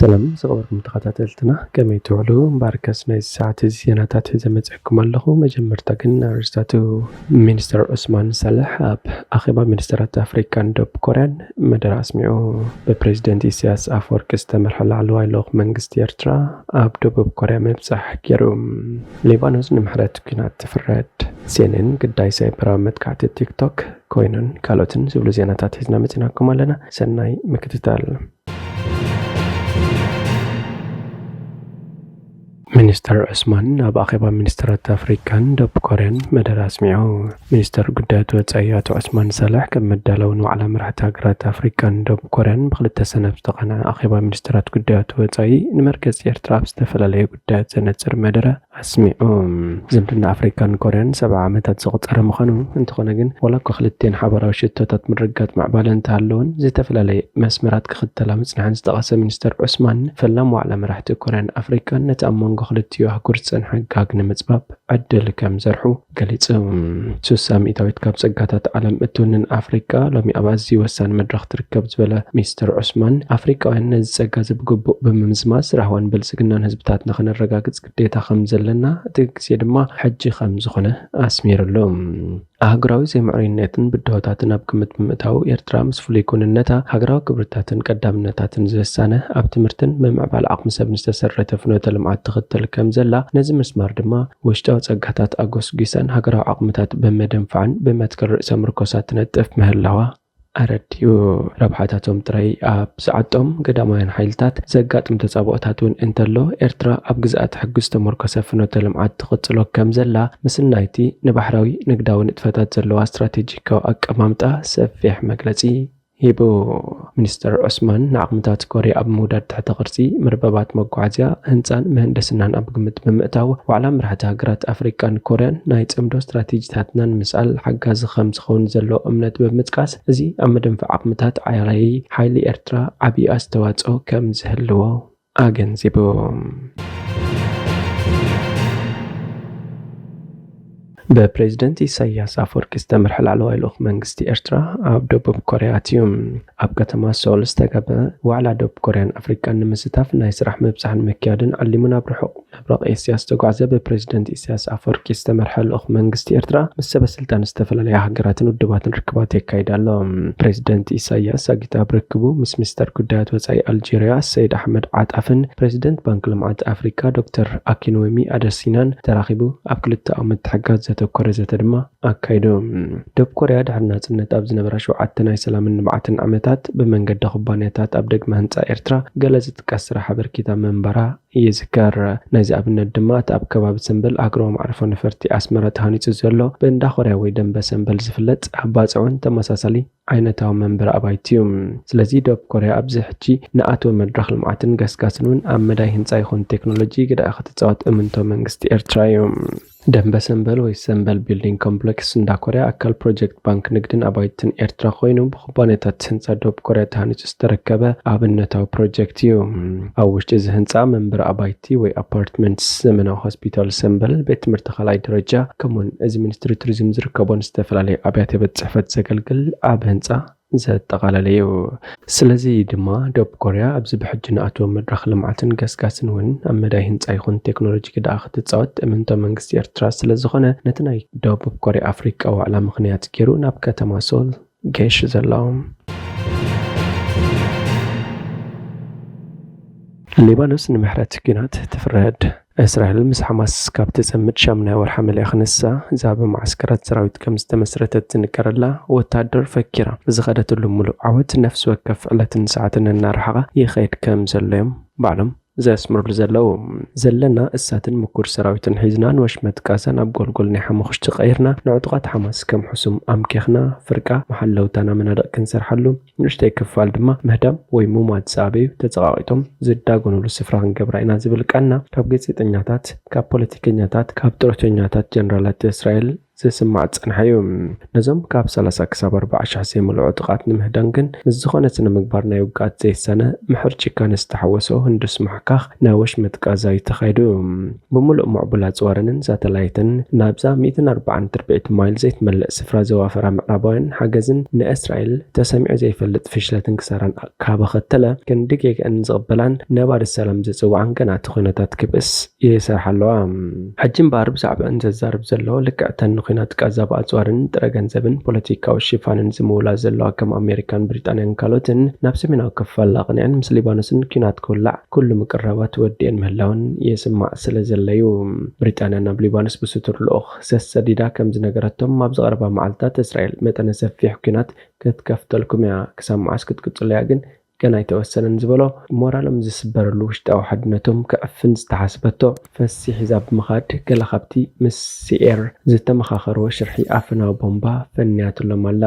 ሰላም ዝኸበርኩም ተኸታተልትና፣ ከመይ ትውዕሉ? እምበኣርከስ ናይዚ ሰዓት እዚ ዜናታት ሒዘ መጺአኩም ኣለኹ። መጀመርታ ግን ኣርእስታቱ። ሚኒስተር ዑስማን ሳልሕ ኣብ ኣኼባ ሚኒስተራት ኣፍሪካን ደቡብ ኮርያን መደረ ኣስሚዑ። ብፕሬዚደንት ኢሳያስ ኣፈወርቂ ዝተመርሐ ላዕለዋይ ልኡኽ መንግስቲ ኤርትራ ኣብ ደቡብ ኮርያ ምብጻሕ ገይሩ። ሊባኖስ ንምሕረት ኲናት ትፍረድ። ሴንን ግዳይ ሳይበራዊ መጥቃዕቲ ቲክቶክ ኮይኑን ካልኦትን ዝብሉ ዜናታት ሒዝና መጺናኩም ኣለና። ሰናይ ምክትታል። ሚኒስተር ዑስማን ኣብ ኣኼባ ሚኒስተራት ኣፍሪካን ደቡብ ኮርያን መደረ ኣስሚዑ። ሚኒስተር ጉዳያት ወጻኢ ኣቶ ዑስማን ሳልሕ፣ ከም መዳለዊ ንዋዕላ መራሕቲ ሃገራት ኣፍሪካን ደቡብ ኮርያን ብክልተ ሰነ ኣብ ዝተቐንዐ ኣኼባ ሚኒስተራት ጉዳያት ወጻኢ፣ ንመርገጺ ኤርትራ ኣብ ዝተፈላለዩ ጉዳያት ዘነጽር መደረ ኣስሚዑ። ዝምድና ኣፍሪካን ኮርያን ሰብዓ ዓመታት ዘቑጸረ ምዃኑ፣ እንተኾነ ግን ዋላ እኳ ክልቲኤን ሓባራዊ ሽቶታት ምርግጋጽ ምዕባለ እንተሃለወን፣ ዝተፈላለየ መስመራት ክኽተላ ምጽንሐን ዝጠቐሰ ሚኒስተር ዑስማን፣ ፈላም ዋዕላ መራሕቲ ኮርያን ኣፍሪካን ነቲ ኣብ መንጎ ክልቲኡ ኣህጉር ዝጸንሐ ጋግ ንምጽባብ ዕድል ከም ዘርሑ ገሊጹ። ስሳ ሚእታዊት ካብ ጸጋታት ዓለም እትውንን ኣፍሪቃ ሎሚ ኣብ ኣዝዩ ወሳኒ መድረኽ ትርከብ ዝበለ ሚስተር ዑስማን፣ ኣፍሪቃውያን ነዚ ጸጋ እዚ ብግቡእ ብምምዝማዝ ራህዋን ብልጽግናን ህዝብታትና ከነረጋግጽ ግዴታ ከም ዘለና፣ እቲ ግዜ ድማ ሕጂ ከም ዝኾነ ኣስሚርሉ። ኣህጉራዊ ዘይምዕሩይነትን ብድሆታትን ኣብ ግምት ብምእታው፣ ኤርትራ ምስ ፍሉይ ክውንነታ፣ ሃገራዊ ክብርታትን ቀዳምነታትን ዝሳነ፣ ኣብ ትምህርትን ምምዕባል ዓቕሚ ሰብን ዝተሰረተ ፍኖተ ልምዓት ትኽተል ከም ዘላ፣ ነዚ ምስማር ድማ ውሽጣዊ ጸጋታት ኣጎስጒሳን ሃገራዊ ዓቕምታት ብምድንፋዕን ብመትከል ርእሰ ምርኮሳ ትነጥፍ ምህላዋ ኣረዲኡ። ረብሓታቶም ጥራይ ኣብ ዝዓጦም ገዳማውያን ሓይልታት ዘጋጥም ተጻብኦታት እውን እንተሎ፣ ኤርትራ ኣብ ግዝኣተ ሕጊ ዝተመርኮሰ ፍኖተ ልምዓት ትቕጽሎ ከም ዘላ፣ ምስል ናይቲ ንባሕራዊ ንግዳዊ ንጥፈታት ዘለዋ ስትራቴጂካዊ ኣቀማምጣ ሰፊሕ መግለጺ ሂቡ። ሚኒስተር ዑስማን፣ ንዓቕምታት ኮርያ ኣብ ምውዳድ ትሕተ ቅርጺ፣ መርበባት መጓዓዝያ፣ ህንጻን ምህንድስናን ኣብ ግምት ብምእታው፣ ዋዕላ መራሕቲ ሃገራት ኣፍሪቃን ኮርያን ናይ ጽምዶ ስትራቴጂታትና ንምስኣል ሓጋዚ ከም ዝኸውን ዘሎ እምነት ብምጥቃስ፣ እዚ ኣብ ምድንፋዕ ዓቕምታት ዓያራይ ሓይሊ ኤርትራ ዓቢ ኣስተዋጽኦ ከም ዝህልዎ ኣገንዚቡ። ብፕሬዚደንት ኢሳያስ ኣፈወርቂ ዝተመርሐ ላዕለዋይ ልኡኽ መንግስቲ ኤርትራ ኣብ ደቡብ ኮርያ ኣትዩ። ኣብ ከተማ ሶል ዝተገብረ ዋዕላ ደቡብ ኮርያን ኣፍሪቃን ንምስታፍ ናይ ስራሕ ምብጻሕን ምክያድን ዓሊሙ ናብ ርሑቕ ምብራቕ ኤስያ ዝተጓዕዘ ብፕሬዚደንት ኢሳያስ ኣፈወርቂ ዝተመርሐ ልኡኽ መንግስቲ ኤርትራ፣ ምስ ሰበ ስልጣን ዝተፈላለያ ሃገራትን ውድባትን ርክባት የካይድ ኣሎ። ፕሬዚደንት ኢሳያስ ዛጊት ኣብ ርክቡ ምስ ሚኒስተር ጉዳያት ወጻኢ ኣልጄርያ ሰይድ ኣሕመድ ዓጣፍን ፕሬዚደንት ባንክ ልምዓት ኣፍሪካ ዶክተር ኣኪንወሚ ኣደሲናን ተራኺቡ ኣብ ክልተኣዊ ምትሕግጋዝ ዘተኮረ ዘተ ድማ ኣካይዱ። ደቡብ ኮርያ ድሕሪ ናጽነት ኣብ ዝነበራ ሸውዓተ ናይ ሰላምን ልምዓትን ዓመታት፣ ብመንገዲ ኩባንያታት ኣብ ደግመ ህንጻ ኤርትራ ገለ ዝጥቀስ ስራሕ ኣበርኪታ ምንባራ ይዝከር። ናይዚ ኣብነት ድማ እቲ ኣብ ከባቢ ሰምበል ኣህጉራዊ መዕርፎ ነፈርቲ ኣስመራ ተሃኒጹ ዘሎ፣ ብእንዳ ኮርያ ወይ ደንበ ሰምበል ዝፍለጥ፣ ኣብ ባጽዕ እውን ተመሳሳሊ ዓይነታዊ መንበሪ ኣባይቲ እዩ። ስለዚ ደቡብ ኮርያ ኣብዚ ሕጂ ንኣትወ መድረኽ ልምዓትን ገስጋስን እውን ኣብ መዳይ ህንጻ ይኹን ቴክኖሎጂ ግደ ክትጻወት እምንቶ መንግስቲ ኤርትራ እዩ። ደንበ ሰምበል ወይ ሰምበል ቢልዲንግ ኮምፕሌክስ እንዳ ኮርያ ኣካል ፕሮጀክት ባንክ ንግድን ኣባይትን ኤርትራ ኮይኑ፣ ብኩባንያታት ህንጻ ደቡብ ኮርያ ተሃኒጹ ዝተረከበ ኣብነታዊ ፕሮጀክት እዩ። ኣብ ውሽጢ እዚ ህንጻ መንበሪ ኣባይቲ ወይ ኣፓርትመንትስ፣ ዘመናዊ ሆስፒታል ሰምበል፣ ቤት ትምህርቲ ካልኣይ ደረጃ፣ ከምኡውን እዚ ሚኒስትሪ ቱሪዝም ዝርከቦን ዝተፈላለዩ ኣብያተ ቤት ጽሕፈት ዘገልግል ዓቢ ህንጻ ዘጠቓለለ እዩ። ስለዚ ድማ ደቡብ ኮርያ ኣብዚ ብሕጂ ንኣትዎ መድረኽ ልምዓትን ገስጋስን እውን ኣብ መዳይ ህንጻ ይኹን ቴክኖሎጂ ግደኣ ክትጻወት እምንቶ መንግስቲ ኤርትራ ስለ ዝኾነ፣ ነቲ ናይ ደቡብ ኮርያ ኣፍሪቃ ዋዕላ ምኽንያት ገይሩ ናብ ከተማ ሶል ገይሹ ዘሎ። ሊባኖስ ንምሕረት ኲናት ትፍረድ። እስራኤል ምስ ሓማስ ካብ ትጽምድ ሻሙናይ ወርሓ መሊኣ ክንሳ፣ እዛ ብመዓስከራት ሰራዊት ከም ዝተመስረተት ዝንገረላ ወታደር ፈኪራ ዝኸደትሉ ምሉእ ዓወት፣ ነፍሲ ወከፍ ዕለትን ሰዓትን እናረሓቐ ይኸይድ ከም ዘሎ እዮም ባዕሎም ዘስምሩሉ ዘለዉ። ዘለና እሳትን ምኩር ሰራዊትን ሒዝና ንወሽመጥ ቃዛ ናብ ጎልጎል ናይ ሓሙኽሽቲ ቀይርና፣ ንዕጡቓት ሓማስ ከም ሕሱም ኣምኪኽና፣ ፍርቃ መሓለውታና መናድቕ ክንሰርሓሉ፣ ንእሽተይ ክፋል ድማ ምህዳም ወይ ሙማት ዝኣበዩ ተጸቓቒጦም ዝዳጎኑሉ ስፍራ ክንገብራ ኢና ዝብል ቃልና፣ ካብ ጋዜጠኛታት፣ ካብ ፖለቲከኛታት፣ ካብ ጡረተኛታት ጀነራላት እስራኤል ዝስማዕ ዝጸንሐ እዩ። ነዞም ካብ ሰላሳ ክሳብ ኣርባዓ ሽሕ ዘይምልዑ ጥቓት ንምህዳን ግን ምስ ዝኾነ ስነ ምግባር ናይ ውግኣት ዘይሳነ ምሕር ጭካነ ዝተሓወሶ ህንዱስ ማሕካኽ ናይ ወሽመጥ ቃዛ እዩ ተኻይዱ። ብምሉእ ምዕቡል ኣጽዋረንን ሳተላይትን ናብዛ ሚእትን ኣርባዓን ትርብዒት ማይል ዘይትመልእ ስፍራ ዘዋፈራ ምዕራባውያን ሓገዝን ንእስራኤል ተሰሚዑ ዘይፈልጥ ፍሽለትን ክሳራን ካብ ኣኸተለ ክንዲ ጌግአን ዝቕበላን ነባሪ ሰላም ዝጽውዓን ገና እቲ ኩነታት ክብእስ ይሰርሓ ኣለዋ። ሕጂ እምበኣር ብዛዕባአን ዘዛርብ ዘሎ ልክዕተን ንኩናት ቃዛ ብኣጽዋርን ጥረ ገንዘብን ፖለቲካዊ ሽፋንን ዝምውላ ዘለዋ ከም ኣሜሪካን ብሪጣንያን ካልኦትን ናብ ሰሜናዊ ክፋል ኣቕኒዐን ምስ ሊባኖስን ኩናት ክውላዕ ኩሉ ምቅርራባት ወዲአን ምህላውን ይስማዕ ስለ ዘለዩ። ብሪጣንያ ናብ ሊባኖስ ብስቱር ልኡኽ ሰሰዲዳ ከም ዝነገረቶም፣ ኣብዚ ቀረባ መዓልታት እስራኤል መጠነ ሰፊሕ ኩናት ክትከፍተልኩም እያ፣ ክሳብ መዓስ ክትቅጽሉ እያ ግን ገና ኣይተወሰነን ዝበሎ፣ ሞራሎም ዝስበረሉ ውሽጣዊ ሓድነቶም ከዕፍን ዝተሓስበቶ ፈሲ ሒዛ ብምኻድ፣ ገለ ካብቲ ምስ ሲኤር ዝተመኻኸርዎ ሽርሒ ኣፈናዊ ቦምባ ፈንያትሎም ኣላ።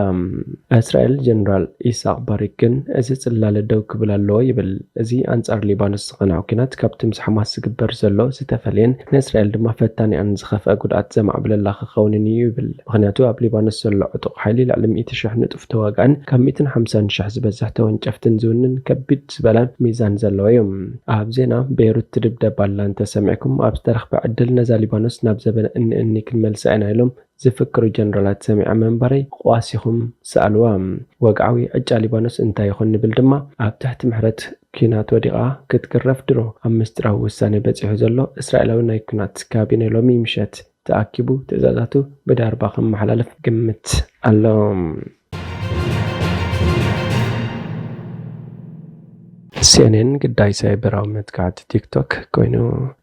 እስራኤል ጀነራል ኢሳቕ ባሪክ ግን እዚ ጽላለ ደው ክብል ኣለዎ ይብል። እዚ ኣንጻር ሊባኖስ ዝቐንዐ ኲናት ካብቲ ምስ ሓማስ ዝግበር ዘሎ ዝተፈልየን ንእስራኤል ድማ ፈታኒኣን ዝኸፍአ ጉድኣት ዘማዕብለላ ክኸውንን እዩ ይብል። ምኽንያቱ ኣብ ሊባኖስ ዘሎ ዕጡቕ ሓይሊ ልዕሊ ሚእቲ ሽሕ ንጡፍ ተዋጋእን ካብ ሚእትን ሓምሳን ሽሕ ዝበዝሕ ተወንጨፍትን ዝውንን ከቢድ ዝበለ ሚዛን ዘለዎ እዩ። ኣብ ዜና ቤይሩት ትድብደብ ኣላ እንተሰሚዕኩም ኣብ ዝተረኽበ ዕድል ነዛ ሊባኖስ ናብ ዘበነ እኒ እኒ ክንመልሳ ኢና ኢሎም ዝፍክሩ ጀነራላት ሰሚዐ ምንባረይ ቋሲኹም ሰኣልዋ። ወግዓዊ ዕጫ ሊባኖስ እንታይ ይኾን ንብል ድማ ኣብ ትሕቲ ምሕረት ኲናት ወዲቓ ክትግረፍ ድሮ ኣብ ምስጢራዊ ውሳኔ በጺሑ ዘሎ እስራኤላዊ ናይ ኲናት ካቢነ ሎሚ ምሸት ተኣኪቡ ትእዛዛቱ ብዳርባ ክመሓላለፍ ግምት ኣሎ። ሲኤንኤን ግዳይ ሳይበራዊ መጥቃዕቲ ቲክቶክ ኮይኑ።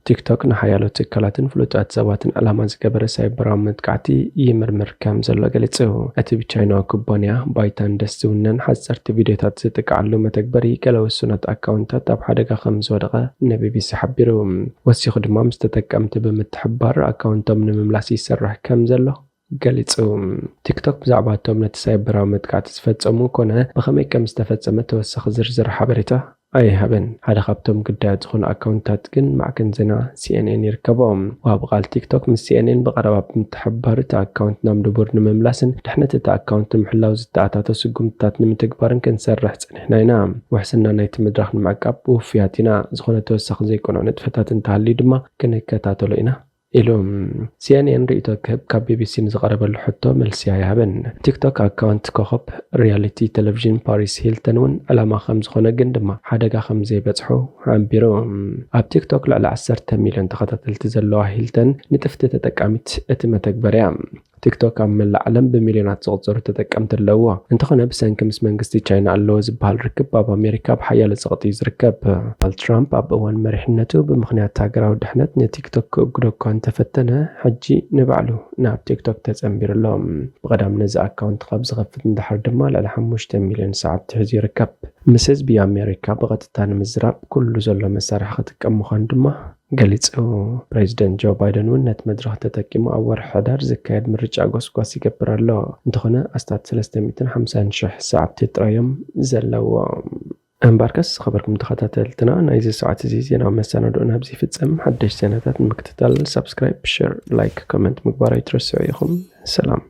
ቲክቶክ ንሓያሎ ትካላትን ፍሉጣት ሰባትን ዕላማ ዝገበረ ሳይበራዊ መጥቃዕቲ ይምርምር ከም ዘሎ ገሊጹ። እቲ ብቻይናዊ ኩባንያ ባይታንደስ ዝውነን ሓጸርቲ ቪድዮታት ዝጥቅዓሉ መተግበሪ ገለ ውሱናት ኣካውንታት ኣብ ሓደጋ ከም ዝወደቐ ንቢቢሲ ሓቢሩ። ወሲኹ ድማ ምስ ተጠቀምቲ ብምትሕብባር ኣካውንቶም ንምምላስ ይሰርሕ ከም ዘሎ ገሊጹ። ቲክቶክ ብዛዕባ እቶም ነቲ ሳይበራዊ መጥቃዕቲ ዝፈጸሙ ኮነ ብኸመይ ከም ዝተፈጸመ ተወሳኺ ዝርዝር ሓበሬታ ኣይሃበን። ሓደ ካብቶም ግዳያት ዝኾኑ ኣካውንታት ግን ማዕከን ዜና ሲኤንኤን ይርከቦ። ወሃቢ ቃል ቲክቶክ ምስ ሲኤንኤን ብቐረባ ብምትሕብባር እቲ ኣካውንት ናብ ንቡር ንምምላስን ድሕነት እቲ ኣካውንት ንምሕላው ዝተኣታቶ ስጉምትታት ንምትግባርን ክንሰርሕ ጸኒሕና ኢና። ውሕስና ናይቲ መድረኽ ንምዕቃብ ውፉያት ኢና። ዝኾነ ተወሳኺ ዘይቅኑዕ ንጥፈታት እንተሃልዩ ድማ ክንከታተሎ ኢና ኢሉ። ሲኤንኤን ርእይቶ ክህብ ካብ ቢቢሲ ንዝቐረበሉ ሕቶ መልሲ ኣይሃበን። ቲክቶክ ኣካውንት ኮኸብ ሪያሊቲ ቴሌቪዥን ፓሪስ ሂልተን እውን ዕላማ ከም ዝኾነ ግን ድማ ሓደጋ ከም ዘይበጽሖ ሓቢሩ። ኣብ ቲክቶክ ልዕሊ ዓሰርተ ሚልዮን ተኸታተልቲ ዘለዋ ሂልተን ንጥፍቲ ተጠቃሚት እቲ መተግበርያ። ቲክቶክ ኣብ መላእ ዓለም ብሚልዮናት ዝቑጸሩ ተጠቀምቲ ኣለውዎ። እንተኾነ ብሰንኪ ምስ መንግስቲ ቻይና ኣለዎ ዝበሃል ርክብ ኣብ ኣሜሪካ ብሓያሎ ጸቕጢ እዩ ዝርከብ። ዶናልድ ትራምፕ ኣብ እዋን መሪሕነቱ ብምኽንያት ሃገራዊ ድሕነት ንቲክቶክ ክእግዶ እኳ እንተፈተነ፣ ሕጂ ንባዕሉ ናብ ቲክቶክ ተጸንቢሩ ኣሎ። ብቐዳም ነዚ ኣካውንት ካብ ዝኸፍት ንድሓር ድማ ልዕሊ ሓሙሽተ ሚልዮን ሰዓብቲ ሒዙ ይርከብ። ምስ ህዝቢ ኣሜሪካ ብቐጥታ ንምዝራብ ኩሉ ዘሎ መሳርሒ ክጥቀም ምዃኑ ድማ ገሊጹ። ፕሬዚደንት ጆ ባይደን እውን ነቲ መድረኽ ተጠቂሙ ኣብ ወርሒ ሕዳር ዝካየድ ምርጫ ጎስጓስ ይገብር ኣሎ። እንተኾነ ኣስታት ሰለስተ ሚእትን ሓምሳን ሽሕ ሰዓብቲ ጥራዮም ዘለዎም። እምበርከስ ዝኸበርኩም ተኸታተልትና፣ ናይዚ ሰዓት እዚ ዜናዊ መሰናድኦ ናብዚ ይፍጸም። ሓደሽ ዜናታት ንምክትታል ሳብስክራይብ፣ ሸር፣ ላይክ፣ ኮመንት ምግባር ኣይትረስዑ ኢኹም። ሰላም።